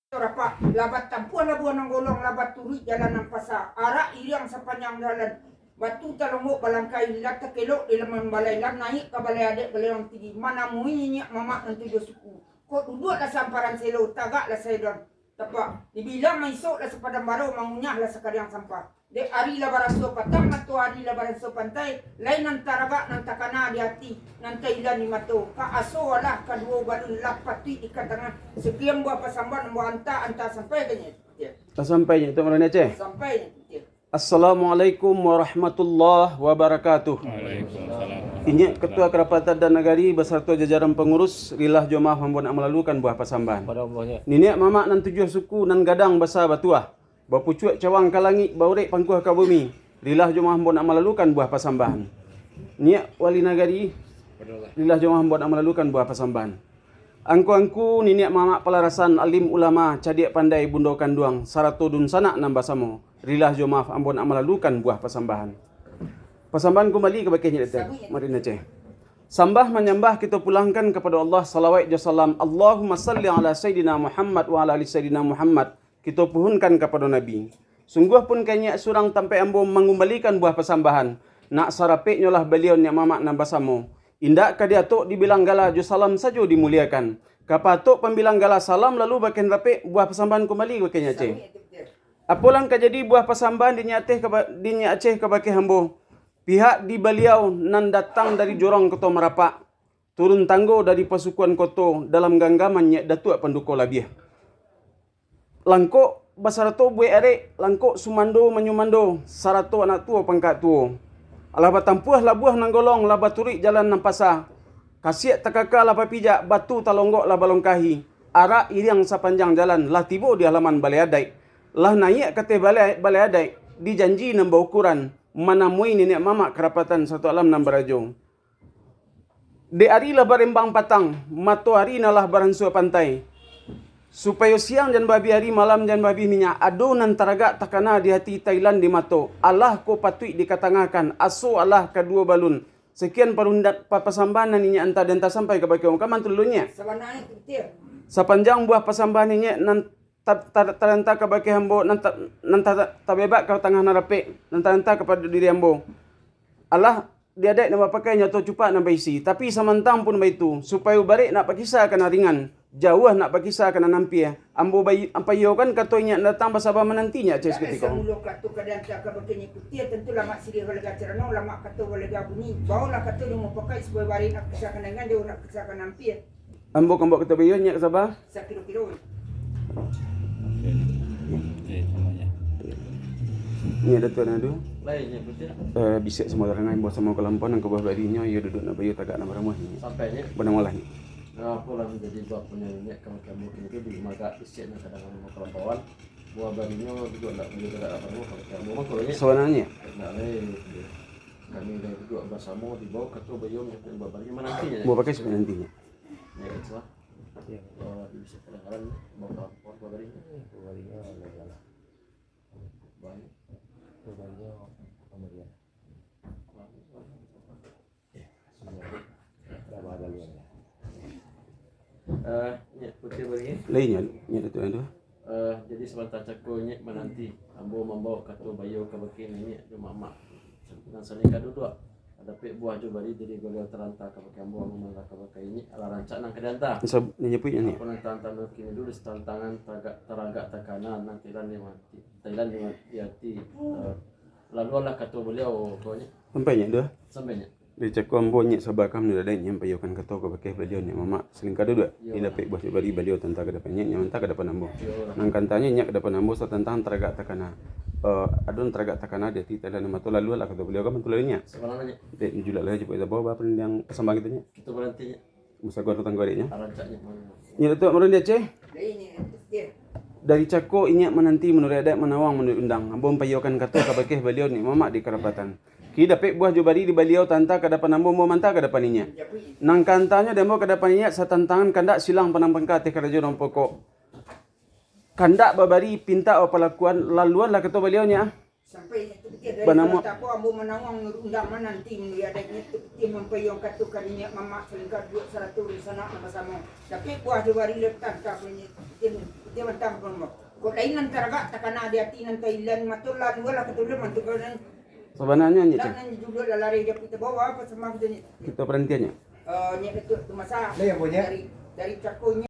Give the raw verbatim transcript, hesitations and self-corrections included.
Rapak, lah batampuah labuah nan golong, lah baturuik jalan nan pasa, arak iriang sapanjang jalan, batu talonggok balangkai, lah takelok di laman balai, lah naiak ka balai adaik balai urang tinggi, manamui niniak mamak nan tujuah suku. Kok duduaklah samparan selo, tagaklah saedan tapak, dibilang maisok lah sapadang baro, mangunyahlah sakariang sampah. Dek ari lah baraso patang, matoari lah baraso pantai, lai nan taragak nan takana di ati, nan tailan di mato, ka aso alah kaduo balun lah patuik di katangah, sakian buah pasambahan ambo anta, anta sampai ka nyo. Lah sampai nyo tu, Marun Aceh? Sampai nyo tu. Assalamualaikum warahmatullahi wabarakatuh. Waalaikumsalam. Inyiak Ketua Kerapatan dan Nagari basarato jajaran pangurus, rilah jo maaf ambo nak malalukan buah pasambahan. Niniak mamak nan tujuah suku nan gadang basa batuah, bapucuak cawang ka langik, baurek pangkuah ka bumi, rilah jo maaf ambo nak malalukan buah pasambahan. Niniak wali nagari, rilah jo maaf ambo nak malalukan buah pasambahan. Angku-angku, niniak mamak palarasan, alim ulama, cadiak pandai bundo kanduang, sarato dunsanak nan basamo, rilah jo maaf ambo nak malalukan buah pasambahan. Pasambahan kumbali kabakeh nyiak Datuk Marun Aceh. Sambah manyambah kito pulangkan kapado Allah, salawaik jo salam, Allahumma salli ala Sayyidina Muhammad wa ala ali Sayyidina Muhammad, kito puhunkan kapado Nabi. Sungguah pun ka inyiak surang tampek ambo mangumbalikan buah pasambahan, nak sarapeknyo lah baliau niniak mamak nan basamo. Indak ka diatok dibilang gala, jo salam sajo dimuliakan. Ka paatok pambilang gala salam, lalu bakeh rapek, buah pasambahan kumbali bakeh nyiak Aceh. Apo lah ka jadi buah pasambahan di nyiak Aceh ka ba-, di nyiak Aceh kabakeh ambo? Pihak di baliau nan datang dari jorong Koto Marapak, turun tanggo dari pasukuan koto dalam ganggaman nyiak Datuak Panduko Labiah. Langkok basarato buek arek, langkok sumando manyumando, sarato anak tuo pangkak tuo. Alah batampuah labuah nan golong, lah baturuik jalan nan pasa. Kasiak takaka lah bapijak, batu talonggok lah balongkahi. Arak iriang sapanjang jalan, lah tibo di alaman balai adaik. Lah naiak ka ateh balai, balai adaik, di janji nan baukuran, manamui niniak mamak karapatan satu alam nan barajo. Dek ari lah barembang patang, matoari nan lah baransua pantai. Supayo siang jan baabih ari, malam jan baabih minyak, ado nan taragak takana di ati, tailan di mato. Alah ko patuik dikatangahkan, aso alah kaduo balun. Sakian parundak pa-, pasambahan nan inyiak anta, dianta sampai kabakeh ambo. Ka ma tu dulu nyiak? Sabananyo tu, Tir. Sapanjang buah pasambahan inyiak nan ta-, ta-, taranta kabakeh ambo, nan ta-, nan ta-, tabebak ka tangah nan rapek, nan taranta kapado diri ambo. Alah, di adaik nan bapakai, nyato cupak nan baisi. Tapi samantang pun baitu, supayo barek nak bakisa ka nan ringan, jauah nak bakisa ka nan ampia, ambo bai-, ampaiyokan kato inyiak nan datang basaba mananti nyiak Aceh sakutiko. Samulo kato ka dianta kabakeh nyiak Kutia, tantu lamak siriah balega carano, lamak kato balega bunyi. Baolah kato nan bapakai, supayo barek nak bakisa ka nan ringan, jauah nak bakisa ka nan ampia. Ambo ka mambaok kato baiyo, nyiak ka saba? Sakiro-kiro. Nyiak Datuak Nadu. Lai, nyiak Kutia. Eh, bisiak samo tarangai, ambo samo kalampau nan ka buah barinyo, iyo duduak nak baiyo tagak nak baramuah, nyiak. Sampai, nyiak. Banamo lah, nyiak. Nah, apolah manjadi buah punyo nyiak, kalau kamu kini tu di magak bisiak nan kadang ambo kalampauan. Buah barinyo duduak nak baiyo tagak nak baramuah, kalau kamu mah, kalau nyiak. Sabananyo. Nak lai, kami dah duduak basamo di bawah kato baiyo, nyiak, buah barinyo mananti, nyiak. Buah pakai sampai nanti, nyiak. Ya, itu lah. Iya. Eh, di bisiak kadangaran, bawa lapor, bawa ini. Iya, bawa ini, oh, iya, iya. Baik. Bawa ini, oh, iya. Iya, sudah. Dah bawa dulu, ya. Eh, ya, putih bawa ini. Lainnya, ya, itu, itu. Eh, jadi, sabanta cako nyiak mananti, ambo mambaok kato baiyo kabakeh niniak jo mamak nan salingka duduak. Dapek buah jo bari, jadi baliau taranta kabakeh ambo, ambo maranta kabakeh nyiak, alah rancak nan ka dianta. Sa-, nyapuiknyo, nyiak. Apo nan taranta kini dulu, satantangan tagak, taragak takana, nan tailan di ati, tailan di ati, eh, lalu alah kato baliau, ko nyiak. Sampai nyiak tu? Sampai nyiak. Dari cako ambo nyiak saba ka manurut adaik nyiak ampaiyokan kato kabakeh baliau niniak mamak salingka duduak. Iyo. Di dapek buah jo bari baliau tanta ka dapan nyiak, nyiak manta ka dapan ambo. Iyo. Nan kantanyo nyiak ka dapan ambo satantang taragak takana. Eh, ado nan taragak takana di ati, tailan di mato, lalu alah kato baliau ka mantu lalu nyiak. Sabananyo. Dek, julak lai, cubo kita bawa, bawa pandiang pasambahan kita nyiak. Kita baranti nyiak. Masaguan ka tanggo adiknyo. Arancak nyiak. Nyiak Datuak Marun di Aceh. Dari nyiak, ya. Dari cako inyiak mananti manurut adaik, manawang manurut undang. Ambo ampaiyokan kato kabakeh baliau niniak mamak di karapatan. Kini dapek buah jo bari di baliau tanta ka dapan ambo, ambo manta ka dapan inyiak. Nan kantanyo di ambo ka dapan inyiak satantangan kandak silang pandang pangka ateh karajo nan pokok. Kandak babari, pintak bapalakuan, laluanlah kato baliau nyiak. Sampai nyiak tu pitih dari Banamo- kata ko ambo manawang manurut undang mananti manurut adaik nyiak tu pitih mampaiyokan kato ka niniak mamak salingka duduak sarato dunsanak nan basamo. Dapek buah jo bari lep tanta ko nyiak tu pitih. Dia mantang pun mo. Kok lain nan taragak takana di ati nan tailan mato lah dua lah katulun mantuk kau nan Sabananyo nyo lah cek. Nan judul lah lari dia kita bawa apa semua kita ni. Kita Parantianyo. Eh, ni betul tu masa. Lah, yang punya. Dari dari cakonya.